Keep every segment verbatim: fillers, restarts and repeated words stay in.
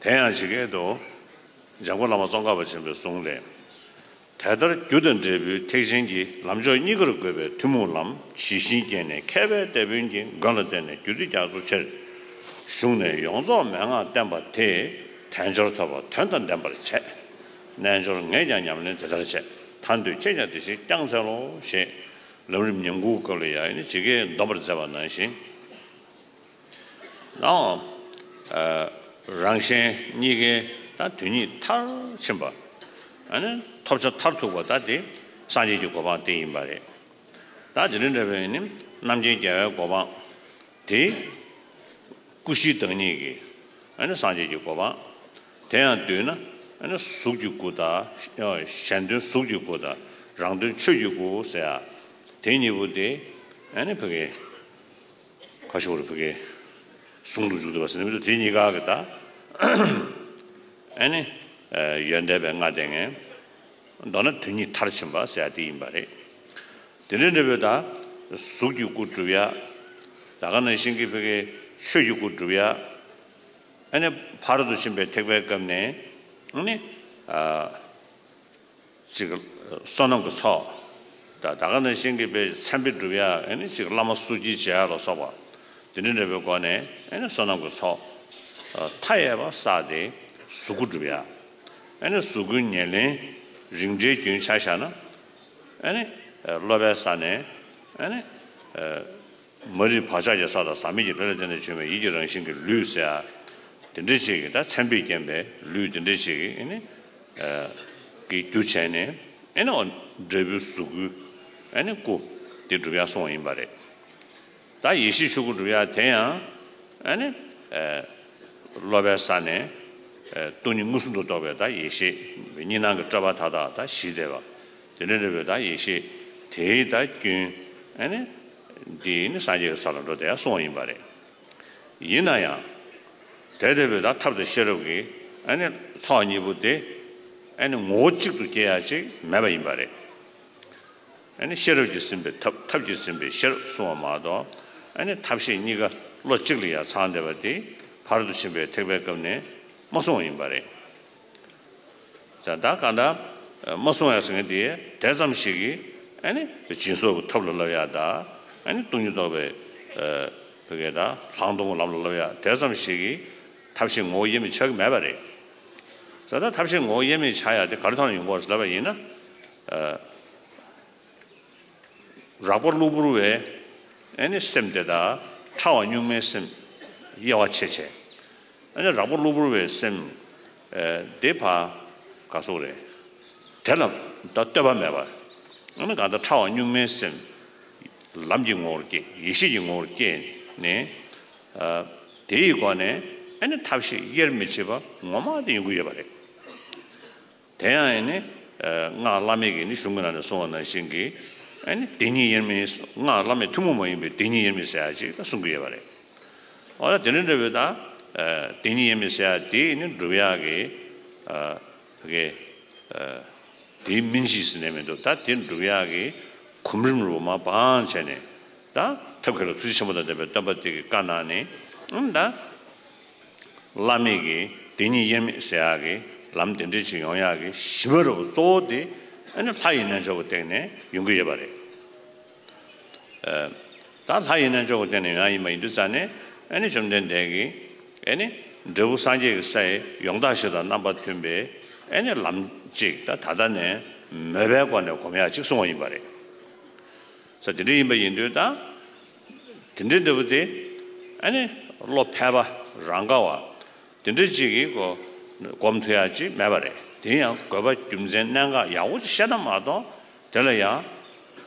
དེ་ཡང་ཇི་སྐད་དུ། འཇམ་མགོན་བླ་མ་ཙོང་ཁ་པ་ཆེན་པོའི་གསུང་ལས། དེ་ལྟར་རྒྱུ་དང་འབྲས་བུའི་ཐེག་ཆེན་གྱི་ལམ་ཕྱོགས་གཉིས་ཀར་བགོས་པའི་ཐུན་མོང་ལམ་ཇི་བཞིན་བསྐྱེད་ནས་མཁས་པའི་དེད་དཔོན་གྱི་མགོན་ལ་བརྟེན་ནས་རྒྱུད་སྡེ་རྒྱ་མཚོ་ཆེར་ཞུགས་ནས་ཡོངས་རྫོགས་མན་ངག་བསྟན་པ་དེས་དལ་འབྱོར་ཐོབ་པ་དོན་དང་ལྡན་པར་བྱས། རྣལ་འབྱོར་ངས་ཀྱང་ཉམས་ལེན་དེ་ལྟར་བྱས། ཐར་འདོད་ཁྱེད་ཀྱང་དེ་བཞིན་བསྐྱང་འཚལ་ལོ་ཞེས་ལམ་རིམ་ཉམས་རྒུད་སྐབས་ལ་ཡང་ཇི་སྐད་འདོམས་པར་མཛད་པ་ནང་བཞིན། ནའོ། ཨ། རང་གཞན་གཉིས་ཀའི་ད་དོན་གཉིས་མཐར་ཕྱིན་པ། ཨ་ནི་ཐོབ་བྱ་མཐར་ཐུག་པ་ད་དེ་སངས་རྒྱས་ཀྱི་གོ་འཕང་དེ་ཡིན་པ་རེད། ད་དེ་འདྲ་འདྲ་བའི་ནི་རྣམ་མཁྱེན་རྒྱལ་བའི་གོ་འཕང་དེ། སྐུ་བཞིའི་བདག་ཉིད་ཀྱི་ཨ་ནི་སངས་རྒྱས་ཀྱི་གོ་འཕང་། དེ་ཡང་བསྡུས་ན་ཨ་ནི་གཟུགས་ཀྱི་སྐུ་དང་གཞན་དོན་གཟུགས་ཀྱི་སྐུ་དང་རང་དོན་ཆོས་ཀྱི་སྐུ་ཟེར་ཡ། དེ་གཉིས་པོ་དེ་ཨ་ནི་ཕ་གི་ཁ་ཤོར་བུ་གའི་ཟུང་དུ་འཇུག་ཐུབ་པ་ཟེར་ནས་མི་འདུག་དེ་གཉིས་ཀ་གི་ད་ཨ་ནི་ཡོན་ཏན་པའི་ལྔ་ལྡན་ངེས། མདོར་ན་དོན་གཉིས་མཐར་ཕྱིན་པ་ཟེར་ཡ་དེ་ཡིན་པ་རེད། དེ་འདྲའི་འདྲ་བོའི་ད་གཟུགས་ཀྱི་སྐུ་སྒྲུབ་ཡ། ད་ག་ནང་བཞིན་གྱི་བོད་ཀྱི་ཆོས་ཀྱི་སྐུ་སྒྲུབ་ཡ། ཨ་ནི་ཕ་རོལ་ཏུ་ཕྱིན་པའི་ཐེག་པའི་སྐབས་ནས་ཨ་ནི་ཨ། ཅིག་བསོད་ནམས་ཀྱི་ཚོགས། ད་ད་ག་ནང་བཞིན་གྱི་པའི་མཚན་དཔེ་སྒྲུབ་ཡ་ཨ་ནི་ཅིག་བླ་མ་བསུ་སྐྱེལ་བྱེད་ཡ་ལ་སོགས་པ། དེ་འདྲ་འདྲ་བའི་སྒོ་ནས་ཨ་ནི་བསོད་ནམས་ཀྱི་ཚོགས་མཐའ་ཡས་པ་བསགས་ཏེ་གཟུགས་སྐུ་སྒྲུབ་ཡ། ཨ་ནི་གཟུགས་སྐུའི་ཉེར་ལེན་རིགས་འགྲེའི་རྒྱུན་ཆ་བཞག་ན། ཨ་ནི་སློབ་པའི་ས་ནས་ཨ་ནི། མ་རིག་བག་ཆགས་ཀྱི་ས་དང་ཟག་མེད་ཀྱི་ལས་ལ་བརྟེན་ནས་བྱུང་བའི་ཡིད་ཀྱི་རང་བཞིན་གྱི་ལུས་ཟེར་ཡ། དེ་འདྲ་ཅིག་གི་ད་མཚན་དཔེས་བརྒྱན་པའི་ལུས་དེ་འདྲ་ཅིག་གི་ཨ་ནི། གི་རྒྱུ་བྱས་ནས་ཨ་ནི་འབྲས་བུའི་གཟུགས་སྐུ་ཨ་ནི་སྐུ་དེ་སྒྲུབ་ཡ་གསུངས་པ་ཡིན་པ་རེད། ད་ཡེ་ཤེས་ཆོས་སྐུ་སྒྲུབ་ཡ་དེ་ཡང་ཨ་ནི། སློབ་པའི་ས་ནས་སྟོང་ཉིད་མངོན་སུམ་དུ་རྟོགས་པའི་ད་ཡེ་ཤེས་གཉིས་སྣང་གི་སྤྲོས་པ་མཐའ་དག་ད་ཞི་བསྡད་པ། དེ་འདྲ་འདྲ་བའི་ད་ཡེ་ཤེས་དེའི་ད་རྒྱུན་ཨ་ནི། འདི་ནི་སངས་རྒྱས་ཀྱི་ས་ལ་འགྲོ་བསྡད་ཡ་གསུངས་པ་ཡིན་པ་རེད། ཡིན་ན་ཡང་། དེ་ལྟ་བུའི་ད་ཐབས་དང་ཤེས་རབ་ཀྱི་ཨ་ནི་ཚོགས་གཉིས་པོ་དེ་ཨ་ནི་ངོ་བོ་གཅིག་ཏུ་སྐྱེ་ཡ་ཅིག་མེད་པ་ཡིན་པ་རེད། ཨ་ནི་ཤེས་རབ་ཀྱིས་ཟིན་པའི་ཐབས། ཐབས་ཀྱིས་ཟིན་པའི་ཤེས་རབ་གསུངས་པ་མ་གཏོགས། ཨ་ནི་ཐབས་ཤེས་གཉིས་ཀ་བློ་གཅིག་ལ་ཡ་ཚང་བསྡད་པ་དེ་ཕ་རོལ་ཏུ་ཕྱིན་པའི་ཐེག་པའི་སྐབས་ནས་མ་གསུངས་པ་ཡིན་པ་རེད། ད་ད་གང་ལྟར་མ་གསུངས་ཡ་ཟེར་མཁན་དེ་དེ་ཙམ་ཞིག་གིས་ཨ་ནི་སྦྱིན་སོགས་ཀྱི་ཐབས་ལ་བསླབ་ཡ་ད་ཨ་ནི་སྟོང་ཉིད་རྟོགས་པའི་བོད་སྐད་ད་ལྷག་མཐོང་གི་ལམ་ལ་བསླབ་ཡ་དེ་ཙམ་ཞིག་གིས་ཐབས་ཤེས་ངོ་བོ་དབྱེར་མེད་ཆགས་ཀྱི་མེད་པ་རེད། ད་ད་ཐབས་ཤེས་ངོ་བོ་དབྱེར་མེད་ཆགས་ཡ་དེ་ག་རེ་ཐོག་ནས་ཡོང་གི་ཡོད་ཟེར་ལབ་པ་ཡིན་ན། རགས་པ་གློ་བུར་བའི་ཨ་ནི་སེམས་དེ་དག་ཕྲ་བ་གཉུག་མའི་སེམས་དབྱེ་བ་ཕྱེ་བྱས། ཨ་ནི་རགས་པ་གློ་བུར་བའི་སེམས་དེ་ཕར་ག་སོགས་རེད། དེ་ལ་ད་ལྟོས་པ་མེད་པར་ཨ་ནི་གང་ལྟར་ཕྲ་བ་གཉུག་མའི་སེམས་ལམ་གྱི་ངོ་བོར་སྐྱེས། ཡེ་ཤེས་ཀྱི་ངོ་བོར་སྐྱེས་ནས་དེ་ཡི་སྒོ་ནས་ཨ་ནི་ཐབས་ཤེས་དབྱེར་མི་ཕྱེད་པ་ངོ་མ་དེ་ཡོང་གི་ཡོད་པ་རེད། དེ་ཡང་ཨ་ནི། སྔགས་བླ་མེད་ཀྱི་ནི་གཞུང་གི་ནང་ནས་གསུངས་པ་ནང་བཞིན་གྱི་ཨ་ནི་དེ་ཉིད་དབྱེར་མེད། སྔགས་བླ་མེད་ཐུན་མོང་མ་ཡིན་པའི་དེ་ཉིད་དབྱེར་མེད་ཟེར་ཡ་ཅིག་ད་གསུང་གི་ཡོད་པ་རེད། འོ་ད་དེ་འདྲ་འདྲ་བོའི་ད་དེ་ཉིད་དབྱེར་མེད་ཟེར་ཡ་དེ་ནི་སྒྲུབ་ཡག་གི་ཨ་གི་ཨ་དེའི་སྨིན་བྱེད་ཟེར་ནས་མི་འདུག་ད་དེ་སྒྲུབ་ཡག་གི་གོམ་རིམ་རུ་མ་བང་བྱས་ནས་ད་ཐབས་མཁས་ལ་ཐུགས་རྗེ་ཆེན་པོ་དང་ལྡན་པའི་སྟོན་པ་དེ་གིས་བཀའ་གནང་ནས་ཨ་ད། བླ་མེད་ཀྱི་དེ་ཉིད་དབྱེར་མེད་ཟེར་ཡག་གི་ལམ་དེ་འདྲ་ཅིག་ཡོང་ཡག་གི་གཞི་མ་རུ་གཙོ་བོ་དེ་ཨ་ནི་ལྷ་ཡི་རྣལ་འབྱོར་གྱི་སྟེང་ནས་ཡོང་གི་ཡོད་པ་རེད། ཨ་ད་ལྷ་ཡི་རྣལ་འབྱོར་གྱི་སྟེང་ནས་ཡོང་ཡག་ཡིན་པ་ཡིན་དུས་ཙང་ནས་ཨ་ནི་བཅོམ་ལྡན་འདས་ཀྱིས་ཨ་ནི་འབྲས་བུ་སངས་རྒྱས་ཀྱི་ས་ཡི་ཡོངས་དག་ཞི་དང་རྣམ་པ་མཐུན་པའི་ཨ་ནི་ལམ་ཅིག་ད་ད་ལྟ་ནས་མོས་པའི་སྒོ་ནས་སྒོམ་ཡག་ཅིག་གསུངས་པ་ཡིན་པ་རེད། ས་དེ་འདྲ་ཡིན་པ་ཡིན་དུས་ད། དེ་འདྲའི་འདྲ་བོ་དེ་ཨ་ནི་བློ་ཕལ་པ་རང་ག་བ་དེ་འདྲ་ཅིག་གིས་གོ་སྒོམ་ཐུབ་ཡག་ཅིག་མེད་པ་རེད། དེ་ཡང་དགོས་པ་རྒྱུ་མཚན་གནད་འགག་ཡག་པོ་ཅིག་ཤེས་ན་མ་གཏོགས་དེ་ལ་ཡང་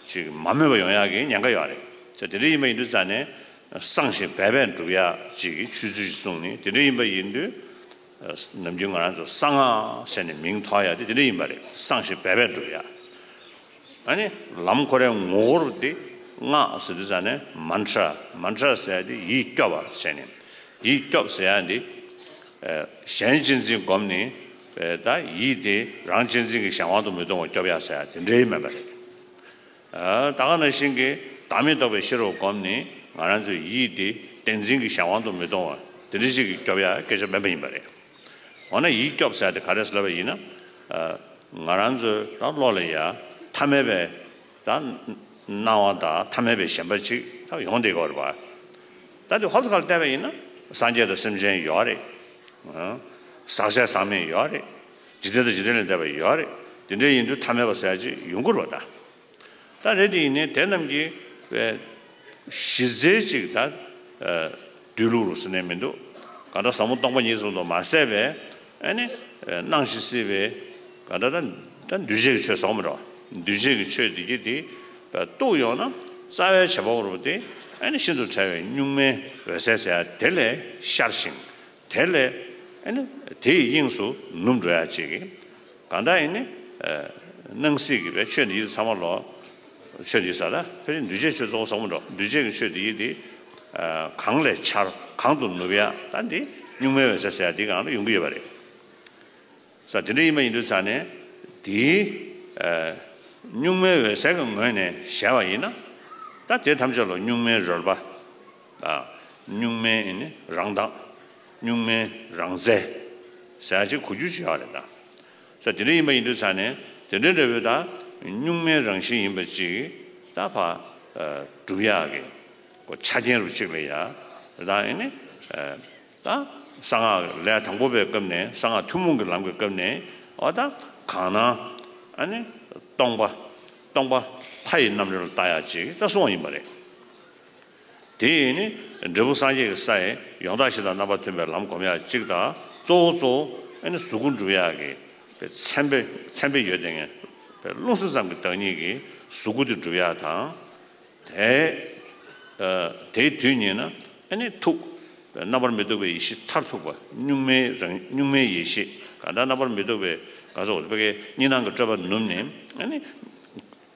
ཅིག་མ་མོས་པ་ཡོང་ཡག་གི་ཉེན་ཁ་ཡོད་རེད། ས་དེ་འདྲ་ཡིན་པ་ཡིན་དུས་ཙང་ནས་བསྲང་ཞིང་སྦས་པས་འགྲུབ་ཡག་ཅིག་གི་ཆོས་ཚུལ་ཞིག་གསུངས་ནས་དེ་འདྲ་ཡིན་པ་ཡིན་དུས། ནམ་རྒྱུན་ང་རང་ཚོ་གསང་སྔགས་ཟེར་ནས་མིང་ཐོགས་ཡ་དེ་དེ་འདྲ་ཡིན་པ་རེད། བསྲང་ཞིང་སྦས་པས་འགྲུབ་ཡ། ཨ་ནི་ལམ་ཁོ་རའི་ངོ་བོར་དེ་སྔགས་ཟེར་དུས་ཙང་ནས་མན་ཏྲ། མན་ཏྲ་ཟེར་ཡ་དེ་ཡིད་སྐྱོབ་པ་ཟེར་ནས། ཡིད་སྐྱོབ་ཟེར་ཡ་དེ་གཞན་གཅེས་འཛིན་བསྒོམས་ནས་ད་ཡིད་དེ་རང་གཅེས་འཛིན་གྱི་གཞན་དབང་དུ་མི་གཏོང་བར་སྐྱོབ་ཡ་ཟེར་ཡ་དེ་འདྲའི་མེད་པ་རེད། ད་ག་ནང་བཞིན་གྱི་བདག་མེད་རྟོགས་པའི་ཤེས་རབ་བསྒོམས་ནས་ང་རང་ཚོའི་ཡིད་དེ་བདེན་འཛིན་གྱི་གཞན་དབང་དུ་མི་གཏོང་བར་དེ་འདྲ་ཞིག་གིས་སྐྱོབ་ཡ་སྐད་ཆ་མེད་པ་ཡིན་པ་རེད། འོ་ན་ཡིད་སྐྱོབ་ཟེར་དེ་ག་རེ་ཟེར་ལབ་པ་ཡིན་ན། ང་རང་ཚོའི་ད་བློ་ལ་ཡ་ཐ་མལ་པའི་ད་སྣང་བ་དང་ཐ་མལ་པའི་ཞེན་པ་ཅིག་ད་ཡོང་བསྡད་ཀྱི་ཡོད་རེད་པ། ད་དེ་ཧོབ་ཏེ་ཁ་ལ་བལྟས་པ་ཡིན་ན་སངས་རྒྱས་དང་སེམས་ཅན་ཡོད་རེད། ཟག་བཅས་ཟག་མེད་ཡོད་རེད། འཇིག་རྟེན་དང་འཇིག་རྟེན་ལས་འདས་པ་ཡོད་རེད། དེ་འདྲ་ཡིན་དུས་ཐ་མལ་པ་ཟེར་ཡ་ཅིག་ཡོང་གི་རེད་པ་ད། ད་རེད་དེ་ཡིན་ནའི་དེ་རྣམས་ཀྱི་གཞི་རྩའི་ཅིག་ད་སྡོད་ལུགས་རུ་ཟེར་ནས་མི་འདུག་གང་ལྟར་ཟབ་མོ་སྟོང་པ་ཉིད་ཙམ་དུ་མ་ཟད་པའི་ཨ་ནི་སྣང་ཞིང་སྲིད་པའི་གང་ལྟར་ད་འདུས་བྱས་ཀྱི་ཆོས་ཟེར་བ་མི་འདྲ་བ། འདུས་བྱས་ཀྱི་ཆོས་འདི་གྱིས་དེ་རྟོགས་ཡོང་ན་རྩ་བའི་བྱེད་པ་པོ་རུ་དེ་ཨ་ནི་ཤིན་ཏུ་ཕྲ་བའི་གཉུག་མའི་འོད་གསལ་ཟེར་ཡ་དེ་ལས་ཤར་ཞིང་། དེ་ལས་ཨ་ནི་དེའི་དབྱིངས་སུ་ནུབ་འགྲོ་ཡ་ཅིག་གི་གང་ལྟར་ཨ་ནི་སྣང་སྲིད་ཀྱི་བའི་ཆོས་འདི་ཚང་མ་ལོ། ཆོས་འདི་ས་ལ་ཕལ་ཆེར་འདུས་བྱས་ཆོས་གཙོ་བོ་བསམ་བློ་འདུས་བྱས་ཀྱི་ཆོས་འདི་ཡིས་འདི་གང་ལས་འཆར་གང་དུ་ནུབ་ཡ་ད་འདི་གཉུག་མའི་འོད་གསལ་ཟེར་ཡ་འདི་གང་ལ་ཡོང་གི་ཡོད་པ་རེད། ས་དེ་འདྲ་ཡིན་པ་ཡིན་དུས་ཙང་ནས་དེའི་གཉུག་མའི་འོད་གསལ་གྱི་ངོས་ནས་བྱས་པ་ཡིན་ན། ད་དེ་ཐམས་ཅད་ལ་གཉུག་མའི་རོལ་པ། གཉུག་མའི་རང་མདངས། གཉུག་མའི་རང་རྩལ་ཟེར་ཡ་ཅིག་གོ་རྒྱུ་ཞིག་ཡོད་རེད་ད། ས་དེ་འདྲ་ཡིན་པ་ཡིན་དུས་ཙང་ནས་དེ་འདྲ་འདྲ་བོའི་ད་གཉུག་མའི་རང་བཞིན་ཡིན་པ་ཅིག་ད་ཕ་སྒྲུབ་ཡག་གི་ཆ་རྐྱེན་རུ་གཅིག་ལ་ཡ་ད་ཨེ་ནི། ད་གསང་སྔགས་ལས་དང་པོ་པའི་སྐབས་ནས་གསང་སྔགས་ཐུན་མོང་གི་ལམ་གྱི་སྐབས་ནས་འོ་ད་གང་ན་ཨ་ནི་སྟོང་པ་སྟོང་པ་ལྷ་ཡི་རྣམ་འགྱུར་ལ་ལྟ་ཡག་ཅིག་ད་གསུངས་པ་ཡིན་པ་རེད། དེ་ཡིས་ནི་འབྲས་བུ་སངས་རྒྱས་ཀྱི་ས་ཡི་ཡོངས་དག་གཞི་དང་རྣམ་པར་མཐུན་པའི་ལམ་སྒོམ་ཡག་ཅིག་དང་གཙོ་བོ་གཙོ་བོ་ཨ་ནི་གཟུགས་སྐུ་འགྲུབ་ཡག་གི་ཚན་པའི་ཚན་པའི་ཡོད་དེ་ངས་རླུང་སེམས་ཙམ་གྱི་བདག་ཉིད་ཀྱི་གཟུགས་སྐུ་དེ་འགྲུབ་ཡག་དང་། དེ། དེའི་དུས་ཉིད་ན་ཨ་ནི་ཐུགས། རྣམ་པར་མི་རྟོག་པའི་ཡེ་ཤེས་མཐར་ཐུག་པ་གཉུག་མའི་རང་གཉུག་མའི་ཡེ་ཤེས་གང་ལྟར་རྣམ་པར་མི་རྟོག་པའི་ག་སོགས་ཕ་གིའི་གཉིས་སྣང་གི་སྤྲོས་པ་ནུབ་ནས་ཨ་ནི།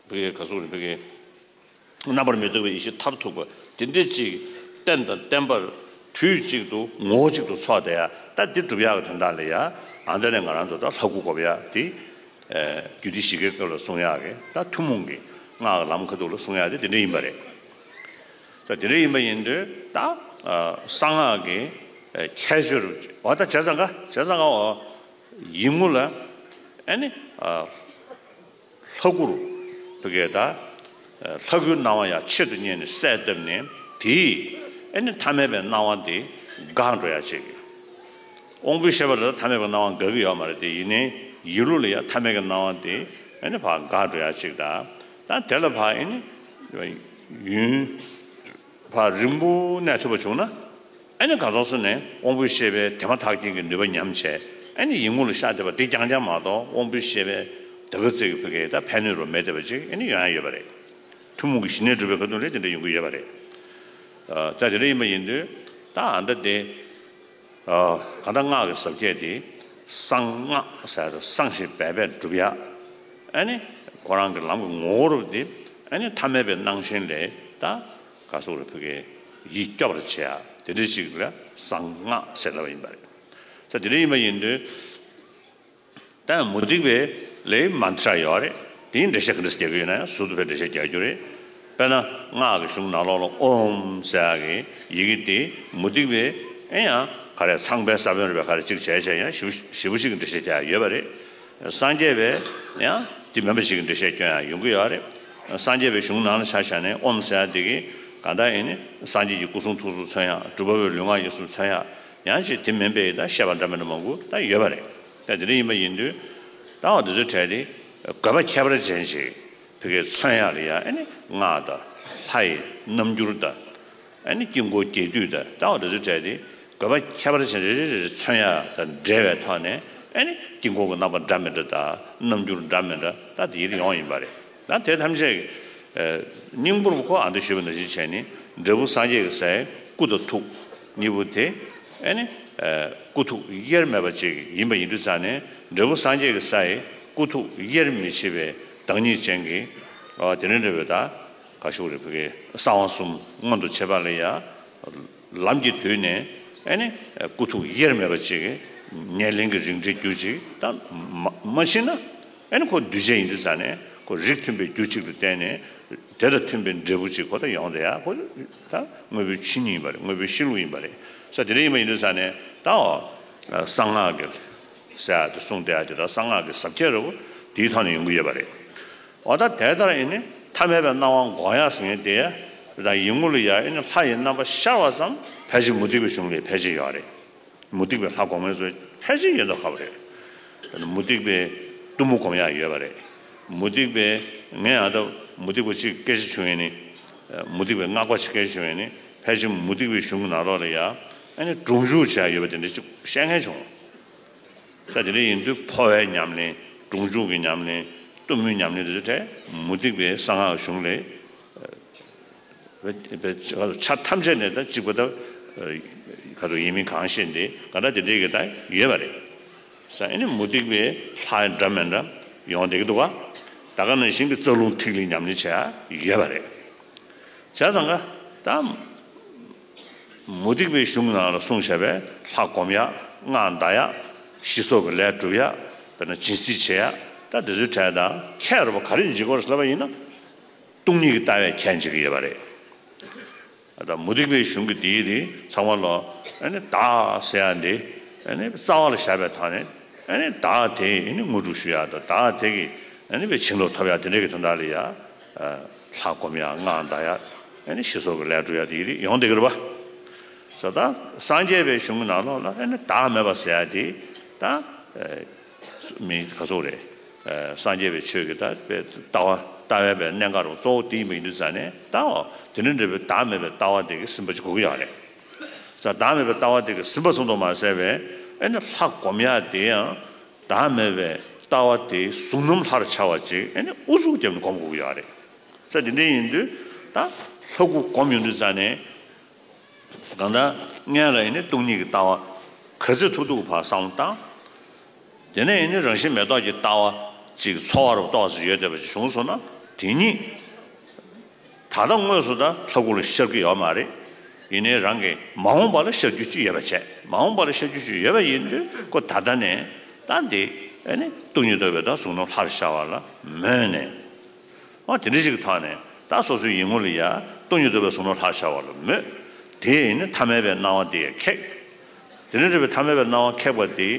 ཕ་གིའི་ག་སོགས་རེད་ཕ་གིའི། རྣམ་པར་མི་རྟོག་པའི་ཡེ་ཤེས་མཐར་ཐུག་པ་དེ་འདྲ་ཅིག་རྟེན་དང་བརྟེན་པར་དུས་གཅིག་ཏུ་ངོ་བོ་གཅིག་ཏུ་ཚོགས་བསྡད་ཡ་ད་འདི་སྒྲུབ་ཡག་གི་དོན་དག་ལ་ཡ་ཨ་འདི་ནས་ང་རང་ཚོ་ད་ལྷ་སྐུ་བསྒོམ་ཡ་དེ། རྒྱུད་སྡེ་བཞི་ཀའི་སྐབས་ལ་གསུང་ཡག་གི་ད་ཐུན་མོང་གི་སྔགས་ཀྱི་ལམ་ཁ་ཐུག་ལ་གསུང་ཡག་དེ་དེ་འདྲ་ཡིན་པ་རེད། ད་དེ་འདྲ་ཡིན་པ་ཡིན་དུས་ད་གསང་སྔགས་ཀྱི་ཁྱད་ཆོས་རུ་འོ་ད་བྱས་ཙང་ཀ་བྱས་ཙང་ཀ་འོ་ཡིད་ངོ་ལ་ཨ་ནི་ལྷ་སྐུ་རུ་ཕ་གིའི་ད་ལྷ་སྐུའི་སྣང་བ་ཡང་ཆེད་དུ་གཉེར་ནས་གསལ་བཏབ་ནས་དེས་ཨ་ནི་ཐ་མལ་པའི་སྣང་བ་དེ་འགག་འགྲོ་ཡག་ཅིག་དབང་པོའི་ཤེས་པ་ལ་ཐ་མལ་གྱི་སྣང་བ་འགག་གི་ཡོད་མ་རེད་དེ། ཡིན་ནའི་ཡིད་ལུགས་ལ་ཡང་ཐ་མལ་གྱི་སྣང་བ་དེ་ཨ་ནི་ཕར་འགག་འགྲོ་ཡག་ཅིག་དང་། ད་དེ་ལ་ཕར་ཨ་ནི་ཡུན་ཕར་རིང་པོ་གནས་ཐུབ་པ་བྱུང་ན་ཨ་ནི་གང་ཟག་སུ་ནས་དབང་པོའི་ཤེས་པའི་དེ་མ་ཐག་རྐྱེན་གྱི་ནུས་པ་ཉམས་བྱས་ཨ་ནི་ཡིད་ངོ་ལ་ཤར་བསྡད་པ་དེ་རྐྱང་རྐྱང་མ་གཏོགས་དབང་པོའི་ཤེས་པའི་དེ་ག་ཚད་ཀྱི་ཕ་གིའི་ད་ཕན་ནུས་རུ་མེད་བསྡད་པ་ཅིག་ཨ་ནི་ཡོང་ཡག་ཡོད་པ་རེད། ཐུན་མོང་གི་ཞི་གནས་སྒྲུབ་པའི་ཁ་ཐུག་ལས་དེ་འདྲ་ཡོང་གི་ཡོད་པ་རེད། ད་དེ་འདྲ་ཡིན་པ་ཡིན་དུས་ད་ཨ་ད་དེ། གང་ལྟར་སྔགས་ཀྱི་ཟབ་ཁྱད་དེ་གསང་སྔགས་ཟེར་ཡ་གསང་ཞིང་སྦས་པས་སྒྲུབ་ཡ། ཨ་ནི་ཁོ་རང་གི་ལམ་གྱི་ངོ་བོ་རུ་དེ་ཨ་ནི་ཐ་མལ་པའི་སྣང་ཞེན་ལས་ད་ག་སོགས་རུ་ཕ་གིའི་ཡིད་སྐྱོབ་པར་བྱེད་ཡ་དེ་འདྲ་ཞིག་ལ་གསང་སྔགས་ཟེར་ལབ་པ་ཡིན་པ་རེད། ད་དེ་འདྲ་ཡིན་པ་ཡིན་དུས། ད་མུ་སྟེགས་པའི་ལས་མན་ཏྲ་ཡོད་རེད། དེའི་འགྲེལ་བཤད་ག་འདྲ་རྒྱག་གི་ཡོད་ན་ཡང་ཟུར་དུ་ཕར་འགྲེལ་བཤད་རྒྱག་རྒྱུ་རེད། དཔེར་ན་སྔགས་ཀྱི་གཞུང་ནང་ལོགས་ལ་ཨོཾ་ཟེར་ཡག་གི་ཡི་གེ་དེ་མུ་སྟེགས་པའི་ཨེ་ཡང་ག་རེ་ཚངས་པའི་ས་བོན་རེད་པས་ག་རེ་གཅིག་བྱས་བྱས་ཡང་ཞེ་པོ་ཞེ་པོ་ཞིག་གི་འགྲེལ་བཤད་རྒྱག་ཡག་ཡོད་པ་རེད། སངས་རྒྱས་པས་ཡང་དེ་མིན་པ་ཞིག་གི་འགྲེལ་བཤད་སྐྱོན་ཡག་ཡོང་གི་ཡོད་རེད། སངས་རྒྱས་པའི་གཞུང་ནང་ལ་ཆ་བཞག་ནས་ཨོཾ་ཟེར་ཡག་དེ་གིས་གང་ལྟར་ཨེ་ནི་སངས་རྒྱས་ཀྱི་སྐུ་གསུང་ཐུགས་སུ་མཚོན་ཡག་སྒྲུབ་པ་པོའི་ལུས་ངག་ཡིད་གསུམ་མཚོན་ཡག་ཡང་ཅིག་དེ་མིན་པའི་ད་བཤད་པ་འདྲ་མི་འདྲ་མང་པོ་ད་ཡོད་པ་རེད། ད་དེ་འདྲ་ཡིན་པ་ཡིན་དུས་ད་འོ་དེ་ཚོའི་གྲས་དེ་དགོས་པ་ཁྱད་པར་ཅན་ཞིག་ཕ་གིའི་མཚོན་ཡག་ལ་ཡ་ཨ་ནི་སྔགས་དང་ལྷ་ཡི་རྣམ་འགྱུར་དང་ཨ་ནི་དཀྱིལ་འཁོར་རྒྱས་བསྡུས་དང་ད་འོ་དེ་ཚོའི་གྲས་དེ་དགོས་པ་ཁྱད་པར་ཅན་རེ་རེ་རེ་རེ་མཚོན་ཡག་དང་འབྲེལ་བའི་ཐོག་ནས་ཨ་ནི་དཀྱིལ་འཁོར་གྱི་རྣམ་པ་འདྲ་མི་འདྲ་དང་རྣམ་འགྱུར་འདྲ་མི་འདྲ་ད་དེ་ཡིད་ཡོང་ཡིན་པ་རེད། ད་དེ་ཐམས་ཅད་ཀྱི་སྙིང་པོར་ཁོ་ཨ་འདི་ཞུས་པ་ནང་བཞིན་བྱས་ནས་འབྲས་བུ་སངས་རྒྱས་ཀྱི་སའི་སྐུ་དང་ཐུགས་གཉིས་པོ་དེ་ཨེ་ནི་སྐུ་ཐུགས་དབྱེར་མེད་པ་ཅིག་ཡིན་པ་ཡིན་དུས་ཙང་ནས་འབྲས་བུ་སངས་རྒྱས་ཀྱི་སའི་སྐུ་ཐུགས་དབྱེར་མི་ཕྱེད་པའི་བདག་ཉིད་ཅན་གྱི་དེ་ནི་འབྲས་བུ་ད་ག་ཤུགས་རེ་ཕུལ་གྱི་གསང་བ་གསུམ་མངོན་དུ་བྱེད་པ་ལ་ཡ། ལམ་གྱི་དུས་ནས་ཨེ་ནི་སྐུ་ཐུགས་དབྱེར་མེད་པ་ཅིག་ཉེར་ལེན་གྱི་རིགས་འགྲེ་རྒྱུ་ཅིག་ད་མ་མ་ཕྱིན་ན་ཨེ་ནི་ཁོ་འདུས་བྱས་ཡིན་དུས་ཙང་ནས་ཁོ་རིགས་མཐུན་པའི་རྒྱུ་གཅིག་ཏུ་བརྟེན་ནས་དེ་དང་མཐུན་པའི་འབྲས་བུ་ཅིག་ཁོ་ད་ཡོང་བསྡད་ཡ་ཁོ་ད་དངོས་པོའི་ཆོས་ཉིད་ཡིན་པ་རེད། དངོས་པོའི་གཤིས་ལུགས་ཡིན་པ་རེད། ས་དེ་འདྲ་ཡིན་པ་ཡིན་དུས་ཙང་ནས་ད་འོ་གསང་སྔགས་ཀྱི་ ཟེར་ཡ་དེ་གསུངས་བསྡད་ཡ་དེ་ད་གསང་སྔགས་ཀྱི་ཟབ་ཁྱད་རེད་བ། དེའི་ཐོག་ནས་ཡོང་གི་ཡོད་པ་རེད། འོ་ད་དེ་ལྟར་ཨེ་ནི་ཐ་མལ་པའི་སྣང་བ་སྒོམ་ཡག་ཟེར་མཁན་དེ་ད་ཡིད་ངོ་ལ་ཡ་ཨེ་ནི་ལྷ་ཡི་རྣམ་པ་ཤར་བ་ཙམ་ཕལ་ཆེར་མུ་སྟེགས་པའི་གཞུང་ལས་ཕལ་ཆེར་ཡོད་རེད། མུ་སྟེགས་པའི་ལྷ་སྒོམ་མཁན་ཚོ་ཕལ་ཆེར་ཡོད་མདོག་ཁ་པོ་རེད། ད་ནི་མུ་སྟེགས་པའི་གཏུམ་མོ་སྒོམ་ཡག་ཡོད་པ་རེད། མུ་སྟེགས་པའི་ངས་ཡང་ད་མུ་སྟེགས་པ་གཅིག་སྐད་ཆ་བྱུང་ཡིན་ནི། མུ་སྟེགས་པའི་སྔགས་པ་གཅིག་སྐད་ཆ་བྱུང་ཡིན་ནི་ཕལ་ཆེར་མུ་སྟེགས་པའི་གཞུང་གི་ནང་ལོགས་ལ་ཡ་ཨེ་ནི་སྒྲུབ་འཇུག་བྱེད་ཡག་ཡོད་པ་དེ་འདྲ་གཅིག་བཤད་མཁན་བྱུང་། ས་དེ་འདྲ་ཡིན་དུས་འཕོ་བའི་ཉམས་ལེན། སྒྲུབ་འཇུག་གི་ཉམས་ལེན། གཏུམ་མོའི་ཉམས་ལེན་དེ་ཚོ་གྲས་མུ་སྟེགས་པའི་གསང་སྔགས་གཞུང་ལས་ཆ་ཐམས་ཅད་ནས་ད་གཅིག་པ་ད་ག་ཚོད་ཡིན་མིན་གང་ཤེས་འདི་ག་འདྲ་དེ་འདྲའི་གི་ད་ཡོད་པ་རེད། ས་ཨེ་ནི་མུ་སྟེགས་པའི་ལྷ་འདྲ་མི་འདྲ་ཡོང་བསྡད་ཀྱི་འདུག་ག་ད་ག་ནང་བཞིན་གྱི་རྩ་རླུང་ཐིག་ལེ་ཉམས་ལེན་བྱེད་ཡ་ཡོད་པ་རེད། བྱས་ཙང་ག་ད། མུ་སྟེགས་པའི་གཞུང་ནང་ལ་གསུངས་བཞག་པའི་ལྷ་སྒོམ་ཡག་སྔགས་བཟླ་ཡག་ཞི་སོགས་ཀྱི་ལས་སྒྲུབ་ཡག་དཔེར་ན་སྦྱིན་སྲེག་བྱེད་ཡག་ད་དེ་ཚོའི་གྲས་དང་ཁྱད་རོ་པ་ག་རེ་འཇིག་གོ་རེད་ལབ་པ་ཡིན་ན། སྟོང་ཉིད་ཀྱི་ལྟ་བས་ཁྱད་འཇིག་གི་ཡོད་པ་རེད། ད་མུ་སྟེགས་པའི་གཞུང་གི་དེའི་དེ་ཚང་མ་ལོ་ཨ་ནི་བདག་ཟེར་ཡག་འདི་ཨ་ནི་རྩ་བ་ལ་བཞག་པའི་ཐོག་ནས་ཨ་ནི་བདག་དེ་ཨ་ནི་དངོས་གྲུབ་ཞུ་ཡག་དང་བདག་དེ་གི་ཨ་ནི་བའི་བྱིན་རླབས་ཐོབ་ཡག་དེ་འདྲའི་གི་དོན་དག་ལ་ཡ། ལྷ་སྒོམ་ཡག་སྔགས་བཟླ་ཡག་ཨེ་ནི་ཞི་སོགས་ཀྱི་ལས་སྒྲུབ་ཡག་དེ་ཡིན་ཡོང་བསྡད་ཀྱི་རེད་པ། ས་ད་སངས་རྒྱས་པའི་གཞུང་གི་ནང་ལོགས་ལ་ཨེ་ནི་བདག་མེད་པ་ཟེར་ཡག་དེ་ད་མི་ག་ཚོད་རེད། སངས་རྒྱས་པའི་ཆོས་ཀྱི་ད་པའི་ལྟ་བ་ལྟ་བའི་པའི་གནད་འགག་རུ་གཙོ་བོ་དེ་ཡིན་པ་ཡིན་དུས་ཙང་ནས་ད་འོ་དེ་ནི་འདྲ་བའི་བདག་མེད་པའི་ལྟ་བ་དེ་གི་ཟིན་པ་ཅིག་དགོས་ཀྱི་ཡོད་རེད། ས་བདག་མེད་པའི་ལྟ་བ་དེ་གི་ཟིན་པ་ཙམ་དུ་མ་ཟད་པའི་ཨེ་ནི་ལྷ་སྒོམ་ཡག་དེ་ཡང་། བདག་མེད་པའི་ལྟ་བ་དེའི་གཟུང་རྣམ་ལྷར་འཆར་བ་ཅིག་ཨེ་ནི་ཨུ་ཚུགས་བརྒྱབ་ནས་སྒོམ་དགོས་ཀྱི་ཡོད་རེད། ས་དེ་འདྲ་ཡིན་དུས་ད་ལྷ་སྐུ་སྒོམ་ཡོང་དུས་ཙང་ནས་གང་ལྟར་སྔོན་ལ་ཨེ་ནི་སྟོང་ཉིད་ཀྱི་ལྟ་བ་ག་ཚོད་ཐུབ་ཐུབ་ཕར་བསམ་བློ་བཏང་། དེ་ནས་ཨེ་ནི་རང་བཞིན་མེད་རྟོགས་ཀྱི་ལྟ་བ་ཅིག་ཚོར་བ་རུ་རྟོགས་སུ་ཡོད་བསྡད་པ་ཅིག་བྱུང་སོང་ན་དེ་ཉིད། ད་ལྟ་དངོས་སུ་ད་ལྷ་སྐུ་ལ་ཤར་གྱི་ཡོད་མ་རེད། ཡིན་ནའི་རང་གི་མ་འོངས་པ་ལ་ཤར་རྒྱུ་ཅིག་ཡོད་པ་བྱས། མ་འོངས་པ་ལ་ཤར་རྒྱུ་ཅིག་ཡོད་པ་ཡིན་དུས་ཁོ་ད་ལྟ་ནས་ད་འདི་ཨེ་ནི་སྟོང་ཉིད་རྟོགས་པའི་ད་གཟུང་རྣམ་ལྷར་ཤར་བ་ལ་མོས་ནས། ཨོ་དེ་འདྲ་ཞིག་གི་ཐོག་ནས་ད་སོ་སོའི་ཡིད་ངོ་ལ་ཡ་སྟོང་ཉིད་རྟོགས་པའི་གཟུང་རྣམ་ལྷར་ཤར་བ་ལ་མོས། དེ་ཡིན་ན་ཐ་མལ་པའི་སྣང་བ་དེ་ཡང་ཁེགས། དེ་འདྲ་རེད་པའི་ཐ་མལ་པའི་སྣང་བ་ཁེགས་པ་དེ་